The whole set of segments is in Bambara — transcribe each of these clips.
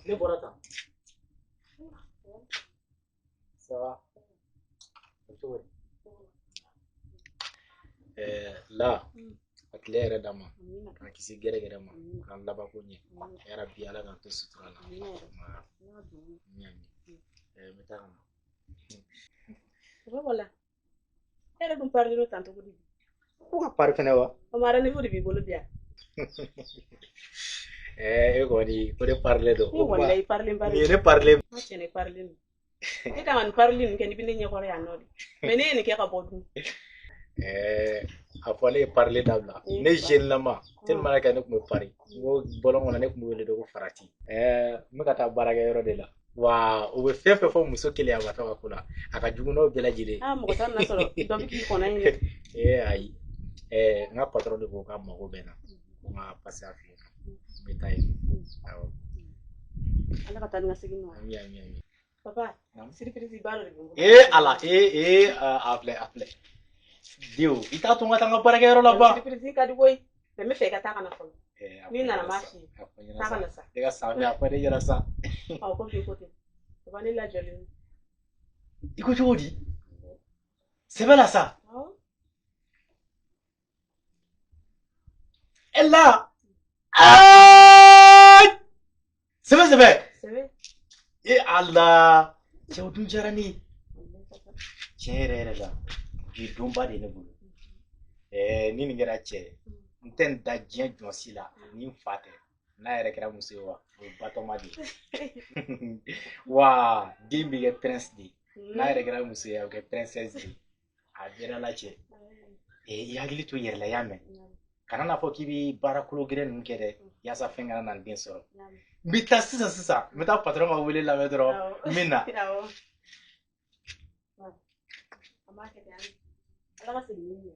Ne bɔra tan. Ça va? Cogo di? La a tile yɛrɛ d'a ma k'an kisi gɛrɛgɛrɛ ma k'an labanko ɲɛ yarabi Ala k'an to sutura la. N bɛ taa ka na. Wala. E yɛrɛ dun parilen don tan cogo di? Ko ka pari fɛnɛ wa? O ma rendez-vous de b'i bolo bi yan. E kɔni ko ne parilen don. Ne walayi parilen ba Nin ye ne parilen. Ma tiɲɛ ne parilen don. E kan ka nin parili nin kɛ n'i bɛ ne ɲɛkɔrɔ yan nɔ de. Mais ne ye nin kɛ ka bɔ dun. A fɔ ne ye parili dabila. Ne jeune lama tellement que ne tun bɛ pari. N ko bɔlɔn kɔnɔ ne tun bɛ wele de ko farati. N bɛ ka taa baarakɛyɔrɔ de la. Wa u bɛ fɛn fɛn fɔ muso keleyabatɔ ka ko la, a ka jugu n'o bɛɛ lajɛlen. Aa mɔgɔ t'a na sɔrɔ dɔ bɛ k'i kɔnɔ yen dɛ. Ayi. N ka patron de ko k'a mago bɛ n na. Ko n ka passer a fɛ yen. N bɛ taa yen. Awɔ. Ala ka taa ni ka segin nɔgɔya. Ami ami ami. Papa, surprise ba dɔ de bɛ n bolo. Ala, a filɛ a filɛ. Denw, i t'a to n ka taa n ka baarakɛyɔrɔ la ba. Surprise ka di koyi. Mais n bɛ fɛ i ka taa ka na fɔlɔ. N'i nana n b'a f'i ye. Taa ka na sa. Ne ka san bɛ a fɔ ne ɲɛna sa. Ɔ ko bi ko ten. Papa ne lajɔlen don. I ko cogo di? Sɛbɛ la sa. Awɔ. E la. Aa! Sɛbɛ sɛbɛ. Sɛbɛ. E Ala. Cɛw dun diyara ne ye. Tiɲɛ yɛrɛ yɛrɛ la, bi donba de ye ne bolo. Ni nin kɛra cɛ ye, n tɛ n da diɲɛ jɔn si la ni n fa tɛ. N'a yɛrɛ kɛra muso ye wa, o ye batɔma de ye. Wa den bɛ kɛ prince de ye. N'a yɛrɛ kɛra muso ye, a bɛ kɛ princesse de ye. A bɛɛ la cɛ. I hakili to i yɛrɛ la, i y'a mɛn. Kana n'a fɔ k'i bɛ baara kolo gɛlɛn ninnu kɛ dɛ, yaasa fɛn kana na n den sɔrɔ. N bɛ taa sisan sisan, n bɛ taa patron ka wele lamɛn dɔrɔn, n bɛ na. An b'a kɛ ten, Ala ka segin ni ɲɛ.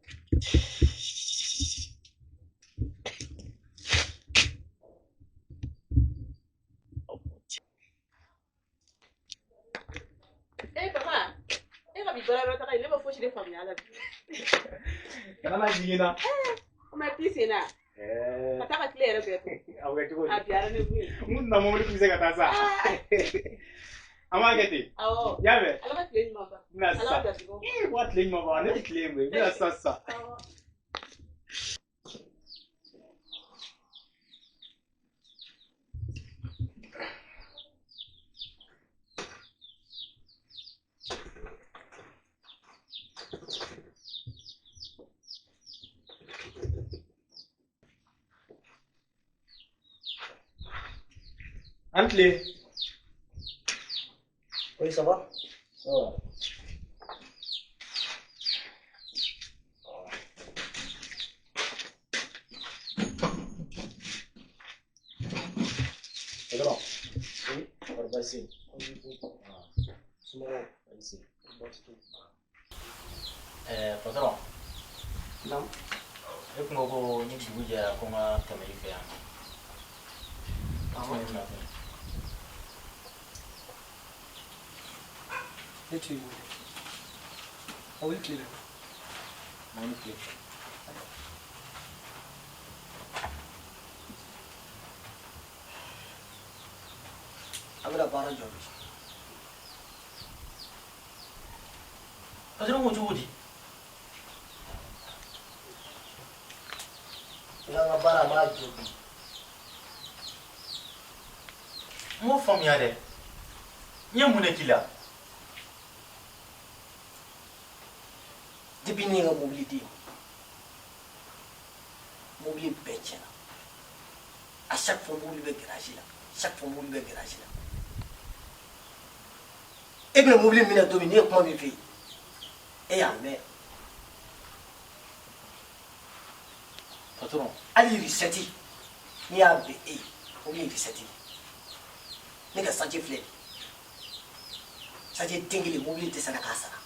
Papa, e ka bi baara yɔrɔ taga in, ne ma fosi de faamuya a la bi. Kana na jigin n na. O ma t'i sen na. Ka taa ka tile yɛrɛ bɛɛ to. A bɛ kɛ cogo di? A bi rendez-vous ye. N kun na mobili tun bɛ se ka taa sa. An b'a kɛ ten. Awɔ. I y'a mɛn? Ala ka tile ɲuman ban. N bɛna Ala ka sisan. garijɛgɛw. Wa tile ɲuman ban, ne tɛ tile ye koyi. N bɛna sisan sisan. Awɔ. An tile. Oui, ça va? Ça va. Patron. Oui. Kɔri baasi tɛ yen? Oui. Somɔgɔw? Baasi tɛ yen. Baasi tɛ yen. Patron. Naamu. E kun ko ko ni dugu jɛra ko n ka tɛmɛ i fɛ yan nɔ. Awɔ. Ne t'i wele. Aw ye tile bɛ. N'aw ni tile. A bɛna baara jɔ bi. Patron ko cogo di? N k'an ka baara b'a jɔ bi. N m'o faamuya dɛ. N ye mun de k'i la? Depuis ne ye n ka mobili di, mobili bɛɛ tiɲɛna. À chaque fois mobili bɛ garage la, chaque fois mobili bɛ garage la. E bɛna mobili minɛ don min, ne ye kuma min f'e ye, e y'a mɛn. Patron. Hali recette, ne y'a bɛn e ye, mobili ye recette ye. Ne ka chantier filɛ nin ye. Chantier den kelen, mobili dɛsɛra k'a sara.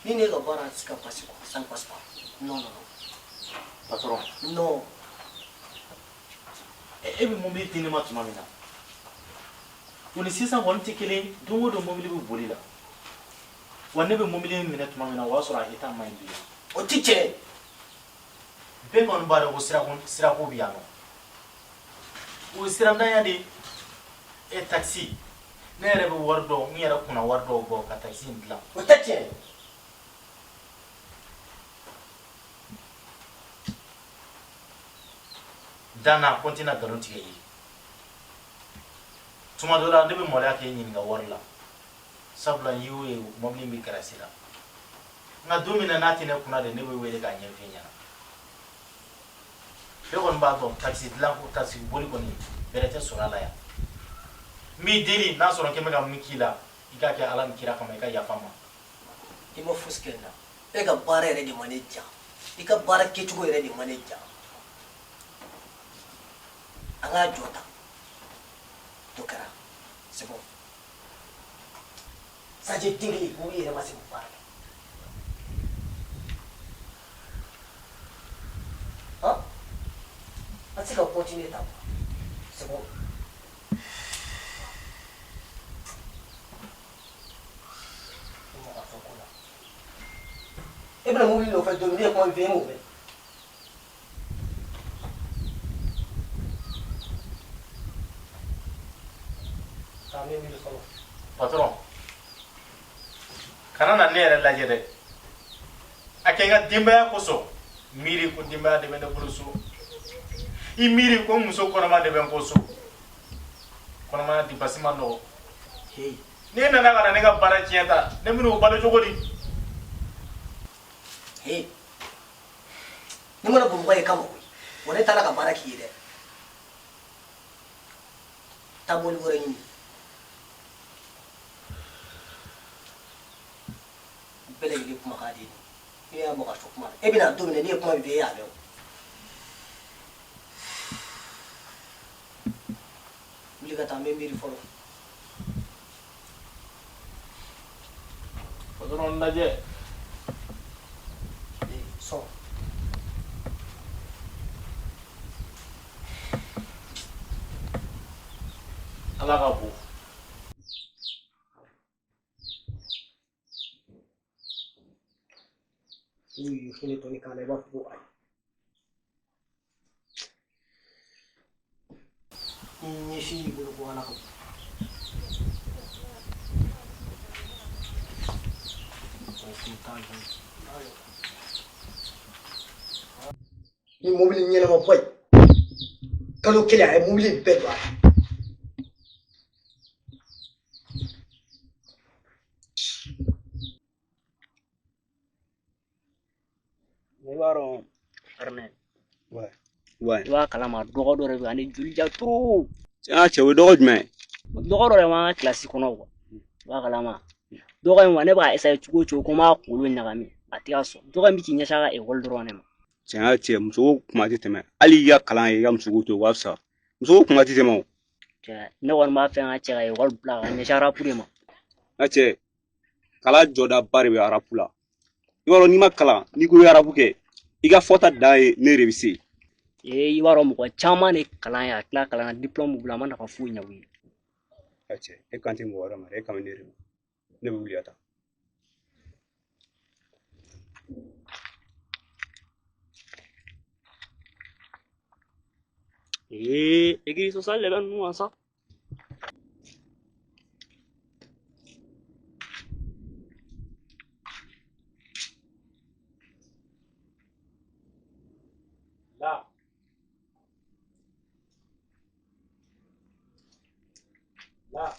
Ni ne ka baara tɛ se ka passer quoi, ça ne passe pas. Non, non, non. Patron. Non. E bɛ mobili di ne ma tuma min na, o ni sisan kɔni tɛ kelen. Don o don mobili bɛ boli la. Wa ne bɛ mobili in minɛ tuma min na, o y'a sɔrɔ a état man ɲi bilen. O ti tiɲɛ ye. Bɛɛ kɔni b'a dɔn ko sirako bɛ yan nɔ. O ye sirantanya de ye. E taxi, ne yɛrɛ bɛ wari dɔw, n yɛrɛ kunna wari dɔw bɔ ka taxi in dilan. O tɛ tiɲɛ ye. Danna ko n tɛna nkalon tigɛ i ye. Tuma dɔ la ne bɛ maloya k'e ɲininka wari la, sabula n y'o ye mobili in bɛ garasi la. Nka don min na n'a tɛ ne kunna de, ne bɛ wele k'a ɲɛfɔ i ɲɛna. Ne kɔni b'a dɔn taxi dilan ko, taxi boli kɔni bɛrɛ tɛ sɔrɔ a la yan. N b'i deli, n'a sɔrɔ n kɛn bɛ ka min k'i la, i k'a kɛ Ala ni kira kama, i ka yafa n ma. I ma fosi kɛ n na. E ka baara yɛrɛ de ma ne diya. I ka baara kɛcogo yɛrɛ de ma ne diya. An k'a jɔ tan. Dɔ kɛra. C'est bon. Sajɛ den kelen, mobili yɛrɛ ma se k'o baara kɛ. Han? An tɛ se ka continuer tan quoi. C'est bon. I maga fɛn ko la. E bɛna mobili nɔfɛ don min, ne ye kuma min fɔ e m'o mɛn. Taa n bɛ miiri fɔlɔ. Patron, kana na ne yɛrɛ lajɛ dɛ. A kɛ n ka denbaya kosɔn. Miiri ko denbaya de bɛ ne bolo so. I miiri ko muso kɔnɔma de bɛ n kɔ so. Kɔnɔmaya dépense ma nɔgɔ. Hey. Ne nana ka na ne ka baara tiɲɛ ta, ne bɛn'o balo cogo di? Hey. Ne mana bamakɔ ye kama koyi. Wa ne taara ka baara k'i ye dɛ. Taa mobili wɛrɛ ɲini. Bɛɛ lajɛlen kumakan de ye nin ye. Ne y'a maga so kuma la. E bɛna don min na, ne ye kuma min fɔ e y'a mɛn o. Wuli ka taa, n bɛ miiri fɔlɔ. Patron lajɛ. Ee, sɔn. Ala ka bon. N'u y'i funu tɔni k'a la, i b'a fɔ ko ayi. Ni ɲɛsin y'i bolo ko Ala ka bon. Ni mobili ɲɛnama ba ye, kalo kelen a ye mobili bɛɛ don a la. Ne b'a dɔn Armɛ. Ouais. Ouais. I b'a kalama dɔgɔ dɔ de bɛ ani joli ja trop. Tiɲɛ cɛ, o ye dɔgɔ jumɛn ye? Dɔgɔ dɔ de b'an ka kilasi kɔnɔ quoi. I b'a kalama. Dɔgɔ in wa ne b'a essayer cogo o cogo ko n b'a kunkolo ɲagami, a tɛ ka sɔn. Dɔgɔ in bɛ k'i ɲɛsin a ka ekɔli dɔrɔn de ma. Tiɲɛ cɛ, musoko kuma tɛ tɛmɛ. Hali i ka kalan ye, i ka musoko to, o ka fisa. Musoko kuma tɛ tɛmɛ o. Cɛ, ne kɔni b'a fɛ n ka cɛ ka ekɔli bila ka ɲɛsin rap de ma. N ka cɛ, kalan jɔdaba de bɛ rap la. I b'a dɔn n'i ma kalan, n'i ko i bɛ rap kɛ, i ka fɔta dan ye ne de bɛ se. Ee, i b'a dɔn mɔgɔ caman de kalan ye, a tila kalan na, diplôme b'u bolo, a ma nafa foyi ɲɛ u ye. N ka cɛ, e kan tɛ mɔgɔ wɛrɛ ma dɛ, e kan bɛ ne de ma. Ne bɛ wuli ka taa. Ee, église sociale de bɛ ninnu kan sa. La. La.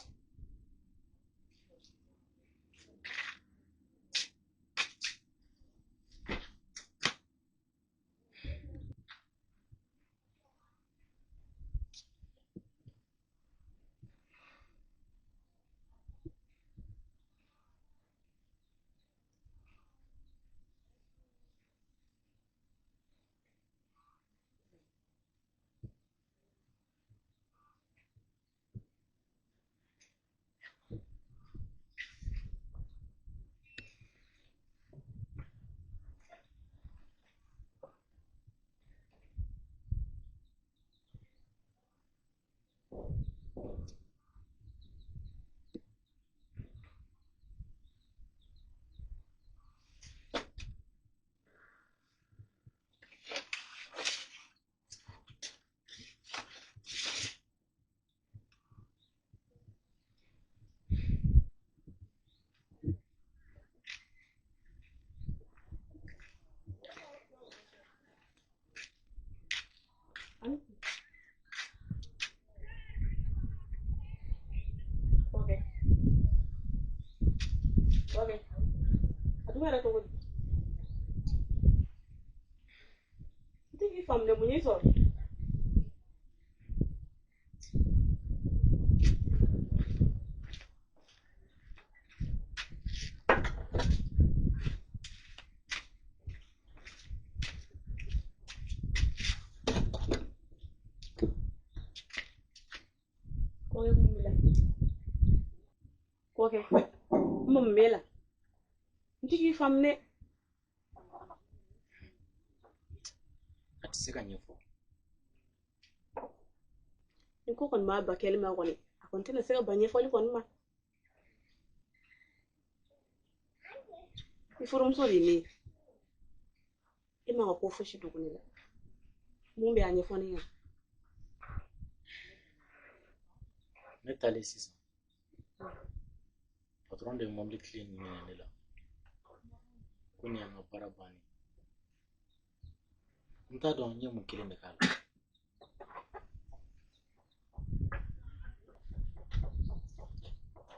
Ok. Ok. A dun yɛrɛ cogo di? N tɛ k'i faamu dɛ, mun y'i sɔrɔ? Kɔkɛ mun b'i la? Kɔkɛ, n ma mun b'e la? N tɛ k'i faamu dɛ. A tɛ se ka ɲɛfɔ. Ni ko kɔni b'a ba kɛli ma kɔni, a kɔni tɛna se ka ban ɲɛfɔli kɔni ma. I furumuso de ye ne ye. E man ka ko fosi dogo ne la. Mun bɛ a ɲɛfɔ ne ɲɛna? Ne taalen sisan, patron de ye mobili kile nin minɛ ne la. Ko nin y'an ka baara bannen. N t'a dɔn n ye mun kelen de k'a la.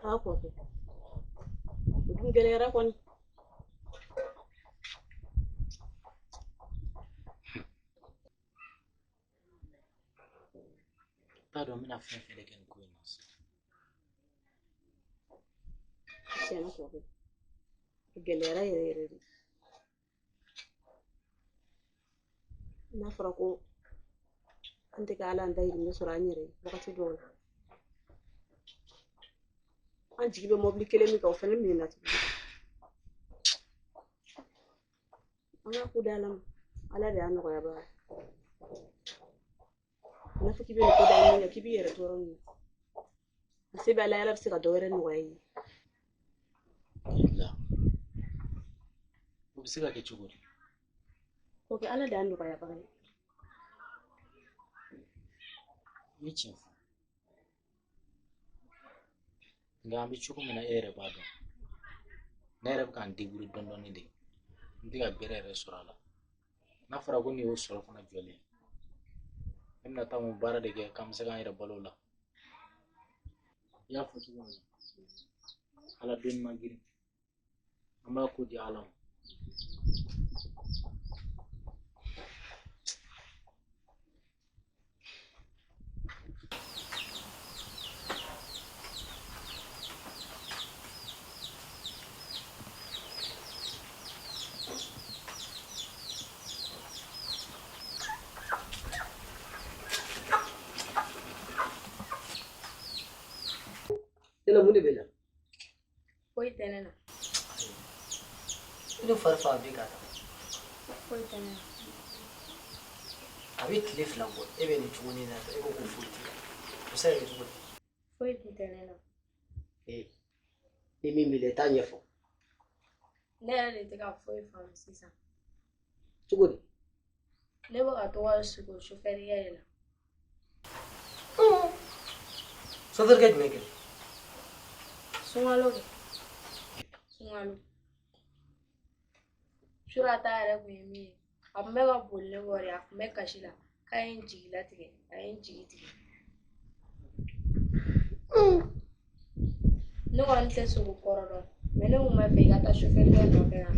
Aa kɔkɛ, o dun gɛlɛyara kɔni. N t'a dɔn n bɛna fɛn fɛn de kɛ nin ko in na sisan. Tiɲɛna kɔkɛ, a gɛlɛyara yɛrɛ yɛrɛ de. N'a fɔra ko an tɛ ka ala an dayirimɛ sɔrɔ an yɛrɛ ye wagati dɔw la. An jigi bɛ mɔbili kelen min kan, o fana minɛna tuguni. An k'a ko da Ala ma, Ala de y'a nɔgɔya baga ye. N'a fɔ k'i bɛ nin ko da min kan, k'i b'i yɛrɛ tɔɔrɔ nin na. A se bɛ Ala ye, Ala bɛ se ka dɔ wɛrɛ nɔgɔya i ye. La, o bɛ se ka kɛ cogo di? Kɔkɛ, Ala de y'a nɔgɔya baga ye. I ye tiɲɛ fɔ. Nka an bɛ cogo min na, e yɛrɛ b'a dɔn. Ne yɛrɛ bɛ ka n débrouiller dɔɔni dɔɔni de. N tɛ ka bɛrɛ yɛrɛ sɔrɔ a la. N'a fɔra ko nin y'o sɔrɔ fana jɔlen ye, ne bɛna taa mun baara de kɛ k'an bɛ se k'an yɛrɛ balo o la? I y'a fɔ cogo min na, Ala donni man girin. An b'a ko di Ala ma. Tɛnɛ mun de bɛ na? Foyi tɛ ne na. I ni fari fan bɛ ka taa. Foyi tɛ ne na. A bɛ tile 2 bɔ, e bɛ nin cogo nin na, e ko ko foyi t'i la. O bɛ se ka kɛ cogo di? Foyi tun tɛ ne na. Ee, ni min b'i la, i t'a ɲɛfɔ. Ne yɛrɛ de tɛ ka foyi faamu sisan. Cogo di? Ne bɛ ka to ka sigi o sofɛrikɛ de la. Sofɛrikɛ jumɛn kɛ? Sunkalo kɛ. Sunkalo. Sura ta yɛrɛ kun ye min ye, a tun bɛ ka boli ne kɔ de, a tun bɛ kasi la k'a ye n jigi latigɛ, a ye n jigi tigɛ. Ne kɔni tɛ sogo kɔrɔ dɔn, mɛ ne kun b'a fɛ i ka taa sofɛrikɛ nɔfɛ yan.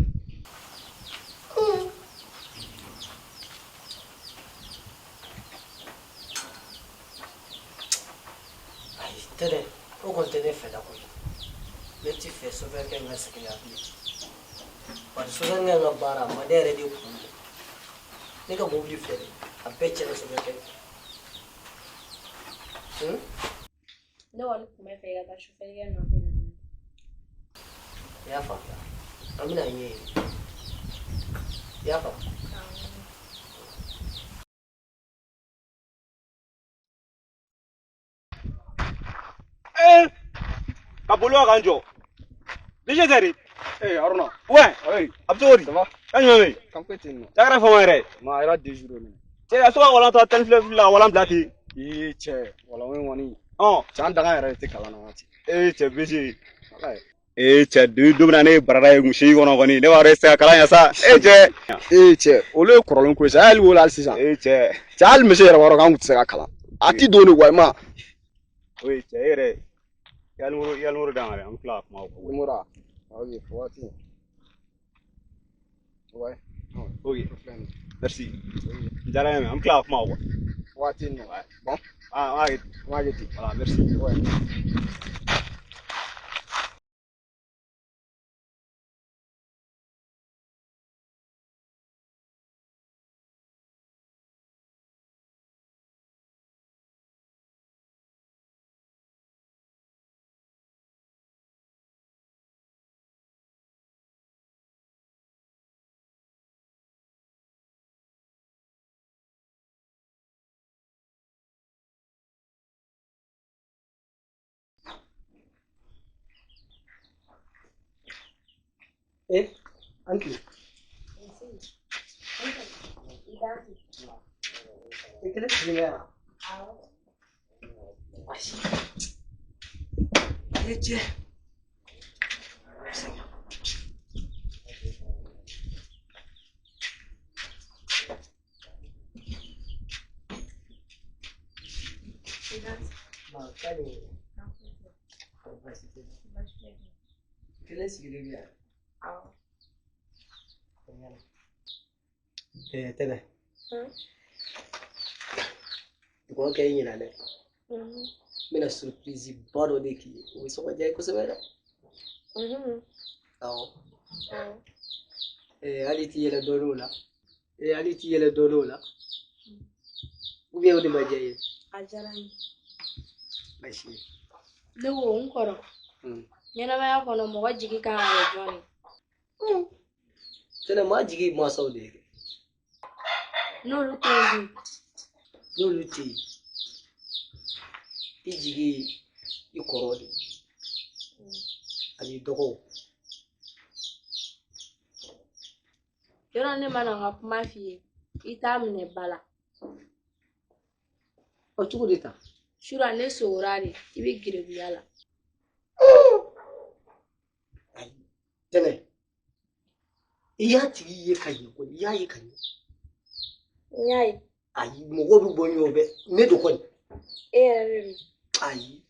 Ayi, Tɛnɛ, o kɔni tɛ ne fɛla ko ye. Ne ti fɛ sofɛrikɛ in ka segin yan bilen. Bari sofɛrikɛ in ka baara a ma ne yɛrɛ de kun bɔ. Ne ka mobili filɛ nin ye, a bɛɛ tiɲɛna sofɛrikɛ in fɛ. Ne kɔni tun bɛ fɛ i ka taa sofɛrikɛ nɔfɛ yan. I y'a faamuya, an bɛna ɲɛɲini. I y'a faamu? Ka boli wa k'an jɔ. DG tɛ de. Eh Haruna. Ouais. Oui. A bɛ cogo di? Ça va? Kan jumɛn bɛ yen? Kan foyi tɛ yen nɔ. Cɛ kɛra fama yɛrɛ. Ma a yɛrɛ 2 jours minɛ. Cɛ a se ka walan ta tan filɛ fila walan bila ten. Ii cɛ walan in kɔni. Ɔn. Cɛ an daga yɛrɛ de tɛ kalan na waati. Ee cɛ BG. Walayi. Ee cɛ depuis don min na ne ye barada ye kun seegin kɔnɔ kɔni ne b'a dɔn e tɛ se ka kalan ɲɛ sa. E cɛ. Ee cɛ, olu ye kɔrɔlen ko ye sa, hali wolo hali sisan. Ee cɛ. Cɛ, hali misi yɛrɛ b'a dɔn k'an kun tɛ se ka kalan. A ti don de quoi, i ma. Oui cɛ, e yɛrɛ i ka numéro, i ka numéro d'an ma dɛ, an bɛ tila ka kuma o kan. Numéro a? Ok, waati. Ouais. Ok. Merci. N diyara n ye, an bɛ tila ka kuma o kan. Waati nin. Bon. Ah, an b'a kɛ ten. An b'a kɛ ten. Voilà, merci. Ouais. Eh, an tile. I kelen sigilen bɛ yan? Ayi. E cɛ. Ma, k'ale. Baasi tɛ. Kelen sigilen bɛ yan. Eh, Tɛnɛ. I kɔnɔ kɛ i ɲinɛ dɛ. N bɛna surprise ba dɔ de k'i ye. O bɛ sɔn ka diya i kosɛbɛ dɛ. Awɔ. Eh, hali i t'i yɛlɛ dɔɔnin o la. Eh, hali i t'i yɛlɛ dɔɔnin o la. Ou bien o de ma diya i ye? A diyara n ye. Baasi ye. Ne ko n kɔrɔ, ɲɛnamaya kɔnɔ mɔgɔ jigi kan ka kɛ jɔn ye? Tɛnɛ, maa jigi ye mansaw de ye kɛ. N'olu tɛ yen dun? N'olu tɛ yen, i jigi ye i kɔrɔ de ye ani dɔgɔw. Yɔrɔ ne mana n ka kuma f'i ye, i t'a minɛ ba la. Ɔ, cogo di tan? Sura ne sogora de, i bɛ gerebuya la. Ayi, Tɛnɛ, i y'a tigi ye ka ɲɛ kɔni, i y'a ye ka ɲɛ. N y'a ye. Ayi, mɔgɔw bɛ bɔ ɲɔgɔn fɛ, ne don kɔni. E yɛrɛ de don. Ayi.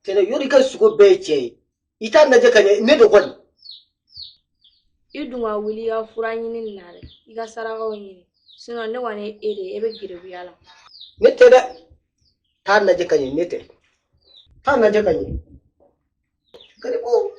Tɛnɛ, yɔrɔ i ka sogo bɛɛ ye cɛ ye. I t'a lajɛ ka ɲɛ, ne don kɔni. I dun ka wuli i ka fura ɲini nin na dɛ, i ka sarakaw ɲini. Sinon ne kɔni ye e de ye, e bɛ gerebuya la. Ne tɛ dɛ. T'a lajɛ ka ɲɛ, ne tɛ. T'a lajɛ ka ɲɛ. Garibu.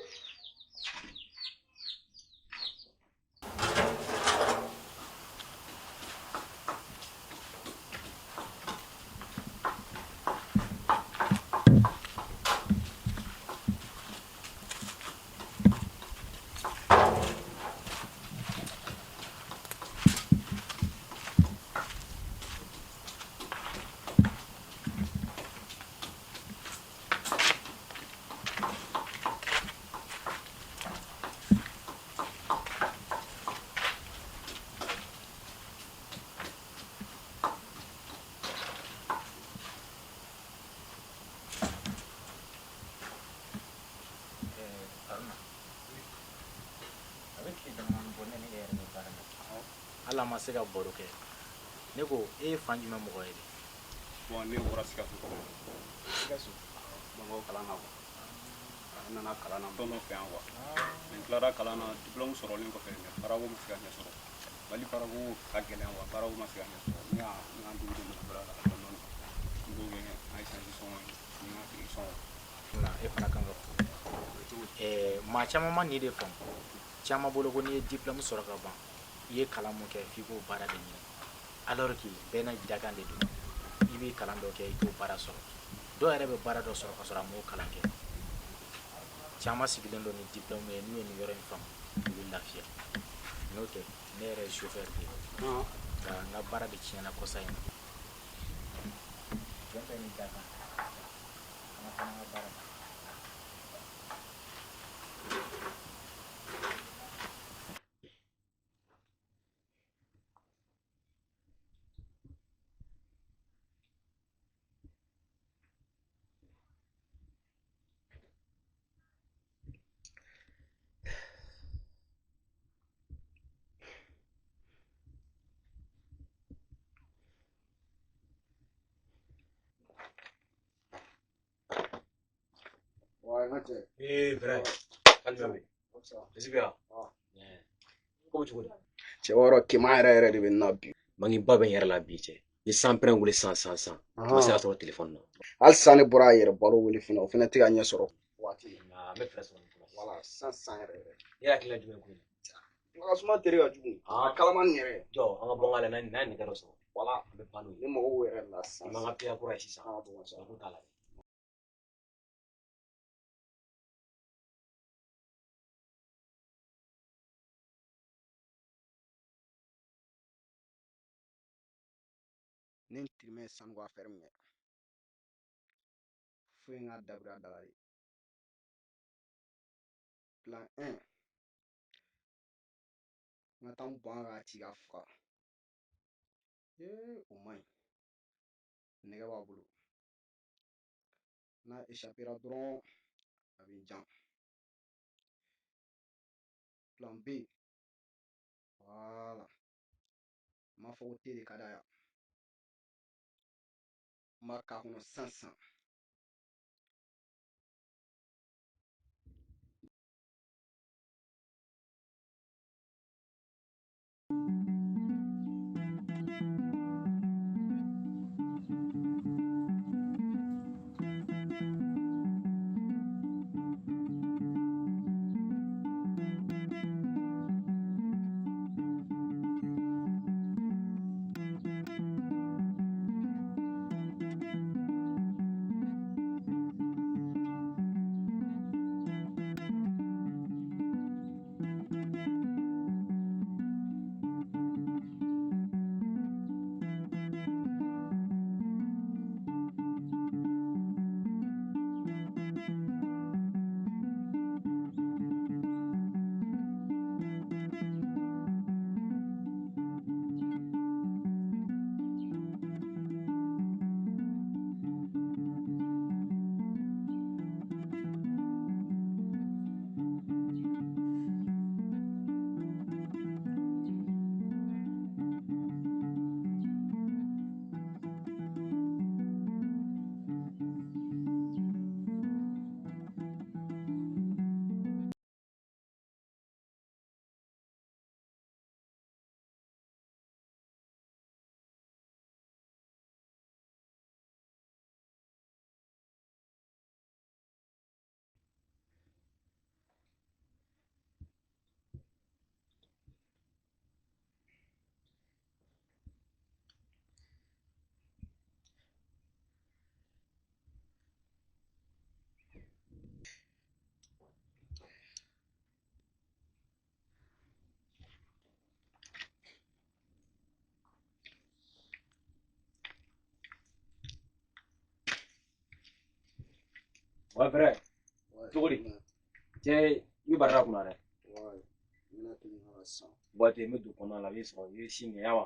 A bɛ tile damadamanin bɔ ne ni e yɛrɛ bɛ baara la. Hali an ma se ka baro kɛ. Ne ko e ye fan jumɛn mɔgɔ ye de? Bon, ne bɔra Sikaso. Sikaso? Bamakɔ kalan na quoi. N nana kalan na dɔn dɔ fɛ yan quoi. Mais n tilara kalan na, diplôme sɔrɔlen kɔfɛ, mais baarako ma se ka ɲɛ sɔrɔ. Mali baarako ka gɛlɛn wa, baarako ma se ka ɲɛ sɔrɔ. Ne y'a n ka dugu dɛmɛ baara la dɔɔnin dɔɔnin. N b'o kɛ n ka essence sɔngɔ ye, ni n ka tigi sɔngɔ. Na e fana kan ka fo. Maa caman ma nin de faamu. Caman bolo ko n'i ye diplôme sɔrɔ ka ban, i ye kalan mun kɛ f'i k'o baara de ɲini. Alors que bɛɛ n'a dakan de don. I bɛ kalan dɔ kɛ, i t'o baara sɔrɔ. Dɔw yɛrɛ bɛ baara dɔ sɔrɔ ka sɔrɔ a m'o kalan kɛ. Caman sigilen don ni diplôme ye, n'u ye nin yɔrɔ in faamu, u bɛ lafiya. N'o tɛ, ne yɛrɛ ye chauffeur de ye. Nka n ka baara de tiɲɛna kɔsa in na. Jɔn bɛɛ n'i dakan. An ka taa n'an ka baara ye. n ka cɛ. Ee vrai. Hali bɛ. Bisi bɛ yan. Ko bɛ cogo di? Cɛ b'a dɔn kema yɛrɛ yɛrɛ de bɛ n na bi. Manginba bɛ n yɛrɛ la bi cɛ. Ni san pɛrɛn wele san san san. N ma se ka sɔrɔ telefɔni na. Hali sisan ne bɔra a yɛrɛ balo wele fɛnɛ, o fɛnɛ tɛ ka ɲɛ sɔrɔ. Waati. Nka n bɛ fɛɛrɛ sɔrɔ nin ko la. Wala sisan sisan yɛrɛ yɛrɛ. E hakilina jumɛn ko in na? Ka suma tere ka jugu. A kalaman nin yɛrɛ. Jɔ an ka bɔ n ka la n'an ye nɛgɛ dɔ sɔrɔ. Wala an bɛ ban n'o ye. Ne mago b'o yɛrɛ de la sisan. An b'an ka piya kura ye sisan. An ka bɔ sisan. Mako t'a la. Ne ni Tirimɛ ye sanu ko affaire min kɛ, fo n ka dabiri a da la de. Plan 1, n ka taa n bɔn a kan ci ka faga. Ee o man ɲi, nɛgɛ b'a bolo, n'a échappera dɔrɔn a bɛ n jan. Plan B, voilà, n m'a fɔ ko te de ka d'a ye. N b'a k'a kɔnɔ sisan sisan. Ouais vrai. Cogo di? Cɛ i bɛ baara kunna dɛ. Ouais, n bɛna tɛmɛ ka na sisan. Boîte n bɛ don kɔnɔna la i bɛ sɔrɔ i bɛ si minɛ ya wa?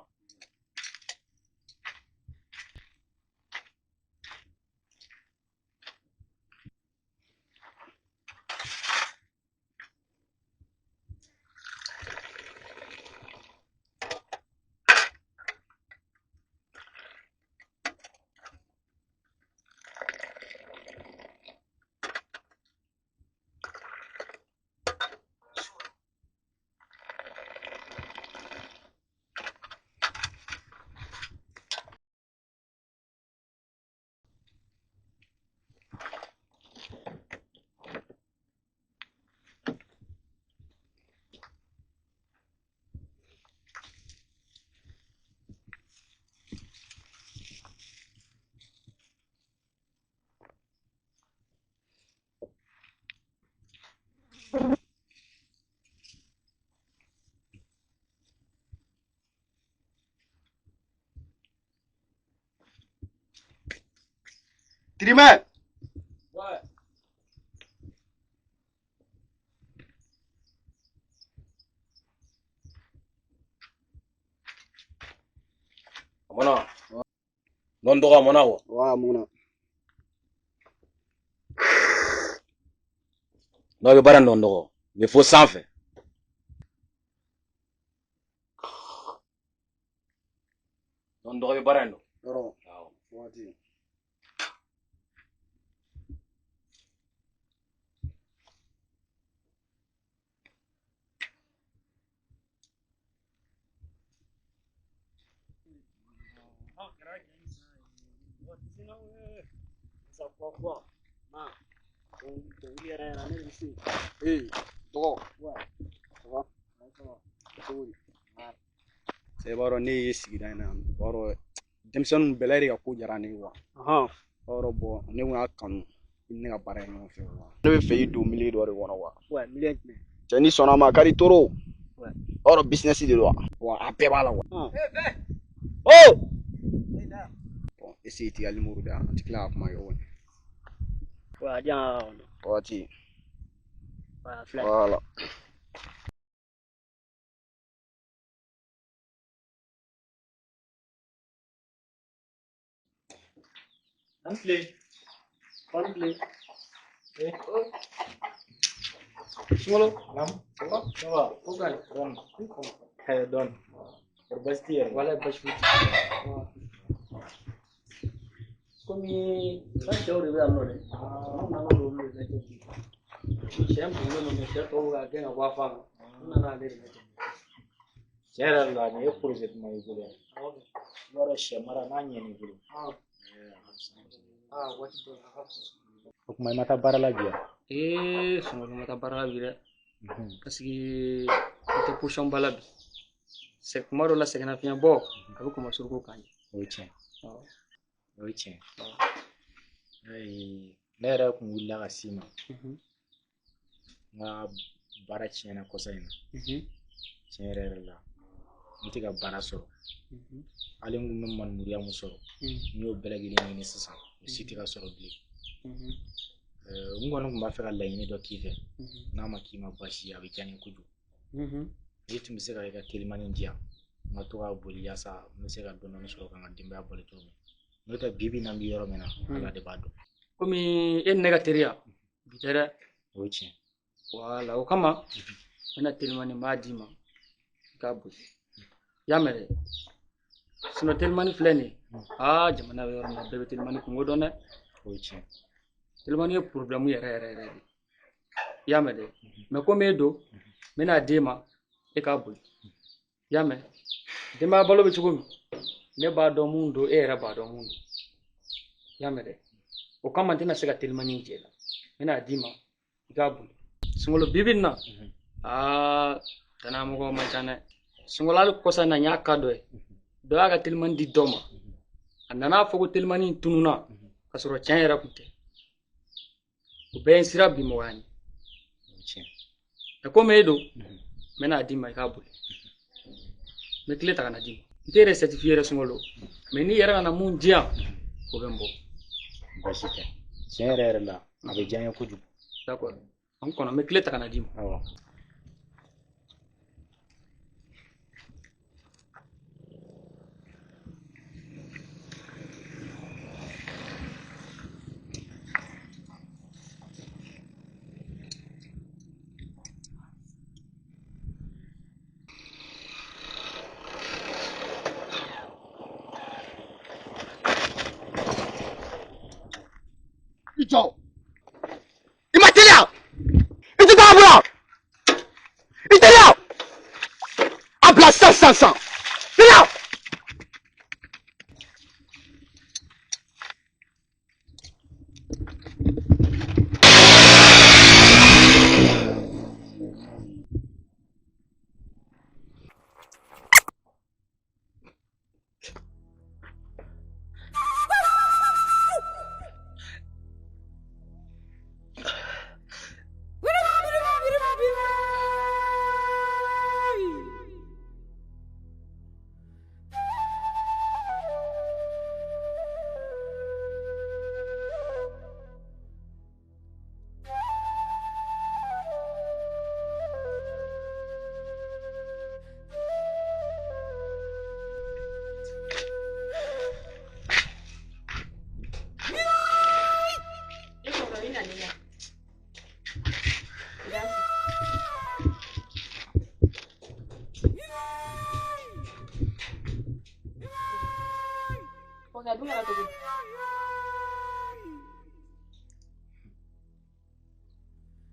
Tirimɛ. Ouais. A mɔna. Nɔ n dɔgɔ a mɔna wa? Wa a mɔna. N'aw bɛ baara nɔ n dɔgɔ, n bɛ fo sanfɛ. Nɔ n dɔgɔ bɛ baara in dɔn. Yɔrɔ. Awɔ. Waati. Sa quoi quoi? Ma. Hey, dɔgɔ. Ça va? Cogo di? I b'a dɔn ne ye sigida in na yan, i b'a dɔn denmisɛnninw bɛɛ la e de ka ko diyara ne ye wa. I b'a dɔn bɔn ne kun y'a kanu i ni ne ka baara kɛ ɲɔgɔn fɛ wa. Ne bɛ fɛ i don milieu dɔ de kɔnɔ wa. Cɛ n'i sɔnna a ma a ka di toro. I b'a dɔn business de don wa. Wa a bɛɛ b'a la wa. Oh! Bon, essaye i t'i ka numéro di yan, an tɛ tila ka kuma kɛ o kɔni. A di yan. Waati. Voilà. An tile. An tile. Eh. Sunkalo. Naam. Ça va? Ça va. Ko ka ɲi. Dɔɔni. Hɛrɛ dɔɔni. Kɔri baasi t'i yɛrɛ? Walayi baasi foyi t'i la. Komi n ka sɛw de bɛ yan nɔ dɛ. N nana n'olu de lajɛ bi. Sɛ kunkolo ninnu sɛ tɔw bɛ ka gɛn ka bɔ a fan kan. N nana ale de lajɛ. Tiɲɛ yɛrɛ la nin ye projet duman y'i bolo yan. I b'a dɔn sɛ mara n'a ɲɛn'i bolo. Waati dɔ la a ka fisa. O tuma i ma taa baara la bi wa? Ee Sunkalo ma taa baara la bi dɛ. Parce que n tɛ position ba la bi. Kuma dɔ la sɛgɛnnafiɲɛ bɔ a bɛ kɔn suruku kan ɲɛ. O ye tiɲɛ. O ye tiɲɛ. Ne yɛrɛ kun wulila ka s'i ma. N ka baara tiɲɛna kɔsa in na. Tiɲɛ yɛrɛ yɛrɛ la n tɛ ka baara sɔrɔ. Hali n kun bɛ manmuriya mun sɔrɔ. N y'o bɛɛ lajɛlen ɲini sisan. O si tɛ ka sɔrɔ bilen. N kɔni kun b'a fɛ ka laɲini dɔ k'i fɛ. N'a ma k'i ma baasi ye a bɛ diya n ye kojugu. N'i tun bɛ se ka i ka telimani di yan, n ka to k'a boli yaasa n bɛ se ka dɔɔni dɔɔni sɔrɔ ka n ka denbaya balo cogo min. N'o tɛ bi bi in na n bɛ yɔrɔ min na, Ala de b'a dɔn. Komi e ni ne ka teriya bi tɛ dɛ. O ye tiɲɛ. Wala o kama n bɛna telimani n b'a d'i ma i k'a boli. I y'a mɛn dɛ. Sinon telimani filɛ nin ye. Aa jamana bɛ yɔrɔ min na bɛɛ bɛ telimani kungo dɔn dɛ. O ye tiɲɛ. Telimani ye problème yɛrɛ yɛrɛ yɛrɛ de. I y'a mɛn dɛ. Mais komi e don, n bɛna d'e ma e k'a boli. I y'a mɛn. Denbaya balo bɛ cogo min, ne b'a dɔn mun don, e yɛrɛ b'a dɔn mun don. I y'a mɛn dɛ. O kama n tɛna se ka telimani jɛ la. N bɛna d'i ma i k'a boli. Sunkalo bi bi in na, aa danayamɔgɔ man ca dɛ. Sunkalo hali kɔsa in na n y'a ka dɔ ye. Dɔ y'a ka telimani di dɔ ma. A nana fɔ ko telimani in tununna ka sɔrɔ tiɲɛ yɛrɛ kun tɛ. O bɛɛ ye n sira bi mɔgɔya ɲɛ. Mɛ komi e don, n bɛna d'i ma i k'a boli. N bɛ tile ta ka na d'i ma. N tɛ yɛrɛ certifié yɛrɛ Sunkalo. Mɛ n'i yɛrɛ nana mun di yan, o bɛ n bɔ. Baasi tɛ. Tiɲɛ yɛrɛ yɛrɛ la a bɛ diya n ye kojugu. D'accord. An kɔnɔ n bɛ tile ta ka na d'i ma. Awɔ. I jɔ. I ma teliya. I tɛ taa bolo. I teliya. A bila sisan sisan sisan. Teliya.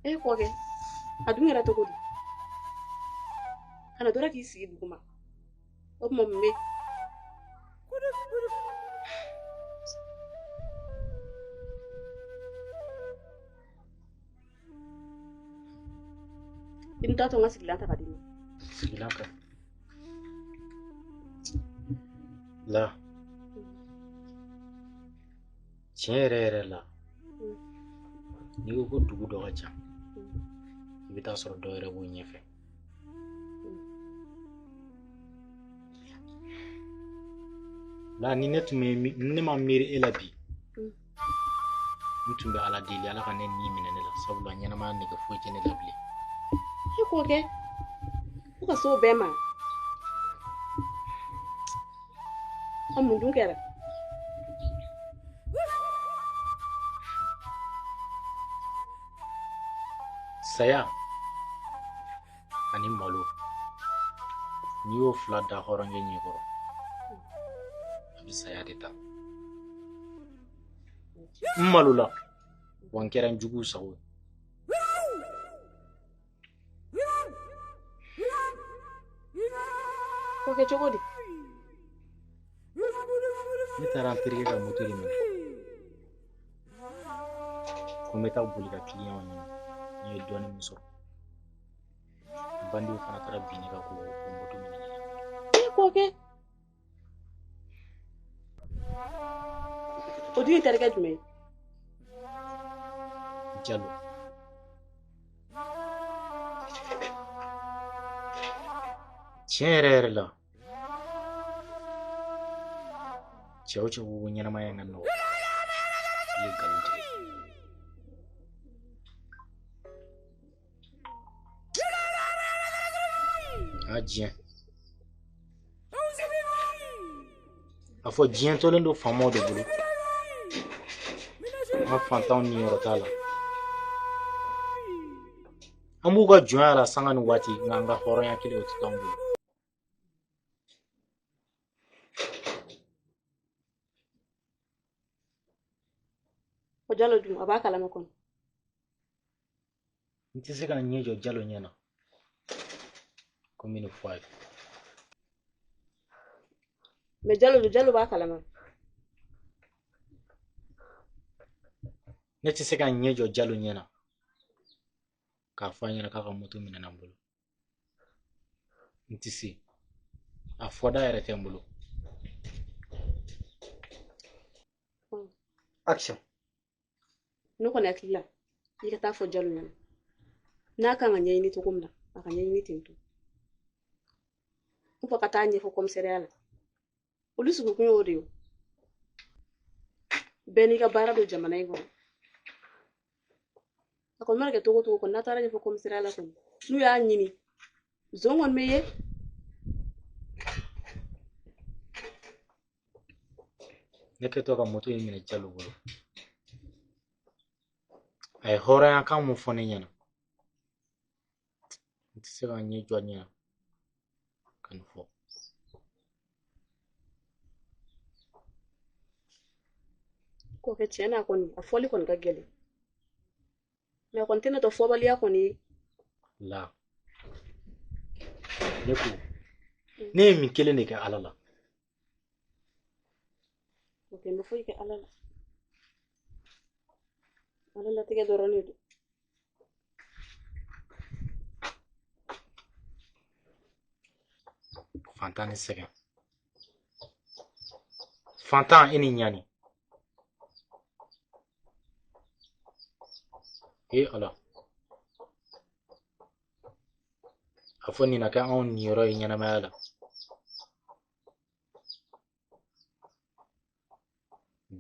E kɔkɛ a dun kɛra cogo di? Kana dɔra k'i sigi duguma. O tuma mun bɛ? I ni taa to n ka sigilan ta ka di ma. Sigilan kan la, tiɲɛ yɛrɛ yɛrɛ la, n'i ko ko dugu dɔ ka jan, i bɛ taa sɔrɔ dɔ yɛrɛ b'o ɲɛfɛ. La, ni ne tun bɛ, ni ne ma miiri e la bi, n tun bɛ Ala deli Ala ka ne ni minɛ ne la, sabula ɲɛnamaya nege foyi tɛ ne la bilen. E k'o kɛ fo ka s'o bɛɛ ma, a mun dun kɛra? Saya ani malo, n'i y'o fila da hɔrɔnkɛ ɲɛkɔrɔ, a bɛ saya de ta. N malola wa n kɛra n juguw sago ye. O kɛ cogo di? Ne taara n terikɛ ka moto de minɛ ko n bɛ taa boli ka kiliyanw ɲini. N ye dɔɔnin min sɔrɔ, bandiw fana taara bin ne kan k'o moto minɛ ne la. E k'o kɛ, o dun ye terikɛ jumɛn ye? Jalo. Tiɲɛ yɛrɛ yɛrɛ la, cɛ o cɛ ko ko ɲɛnamaya in ka nɔgɔ, i ye nkalon tigɛ. A diɲɛ, a fɔ diɲɛ tolen don faamaw de bolo, an fantanw niyɔrɔ t'a la. An b'u ka jɔnya la sanga ni waati, nka an ka hɔrɔnya kelen o tɛ to an bolo. O Jalo dun, a b'a kalama kɔni? N tɛ se ka n ɲɛ jɔ Jalo ɲɛ na ko n bɛ nin fɔ a ye. Mais Jalo dun, Jalo b'a kalama? Ne tɛ se ka n ɲɛ jɔ Jalo ɲɛ na k'a fɔ a ɲɛna k'a ka moto minɛna n bolo. N tɛ se, a fɔda yɛrɛ tɛ n bolo. Action. Ne kɔni hakili la, i ka taa fɔ Jalo ɲɛna, n'a kan ka ɲɛɲini cogo min na, a ka ɲɛɲini ten tɔ. N fɔ ka taa ɲɛfɔ kɔmisɛriya la, olu sigikun y'o de ye. Bɛɛ n'i ka baara don jamana in kɔnɔ. A kɔni mana kɛ cogo o cogo kɔni, n'a taara ɲɛfɔ kɔmisɛriya la kɔni, n'u y'a ɲini, zon kɔni bɛ ye. Ne kɛtɔ ka moto in minɛ Jalo bolo, a ye hɔrɔnya kan mun fɔ ne ɲɛna, n tɛ se ka n ɲɛ jɔ a ɲɛna ka nin fɔ. K'o kɛ, tiɲɛ na kɔni, a fɔli kɔni ka gɛlɛn, mais a kɔni tɛna to fɔbaliya kɔni ye. La, ne ko ne ye min kelen de kɛ Ala la. O kɛ, n bɛ foyi kɛ Ala la, Ala latigɛ dɔrɔn de don. Fantan ni sɛgɛn, fantan, e ni ɲani. E Ala, a fɔ nin na kɛ anw niyɔrɔ ye ɲɛnamaya la.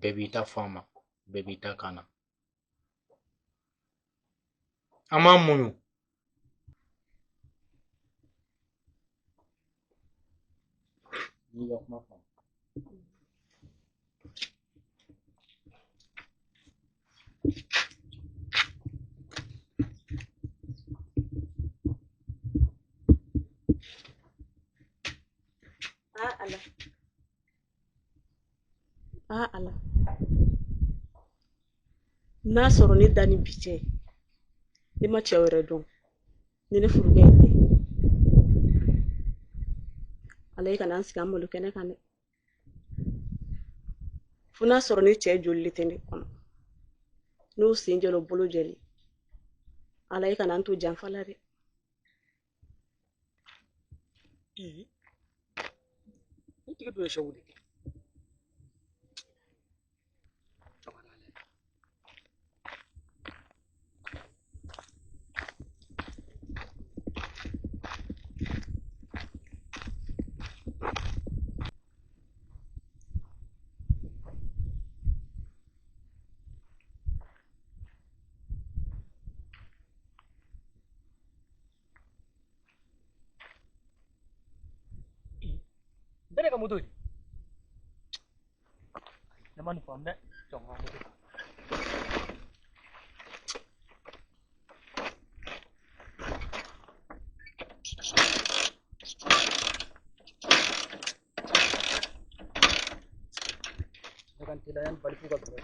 Bɛɛ b'i ta fɔ an ma, bɛɛ b'i ta kan na, an b'an muɲu. N'i ka kuma faamu. Ah Ala, ah Ala, n'a sɔrɔ ne da ni bi cɛ, ne ma cɛ wɛrɛ dɔn ni ne furukɛ in tɛ, Ala ye kana n sigi an malo kɛnɛ kan dɛ. Fo n'a sɔrɔ ne cɛ joli de tɛ ne kɔnɔ, n'o sen jɛlen o bolo jɛlen, Ala ye kana n to janfa la dɛ. Ee, ne tigi dun ye sɛw de kɛ. Bɛɛ ka moto di. Ne ma nin faamu dɛ. Jɔ n ka moto ta. Ne ka n teliya yanni baliku ka sɔrɔ.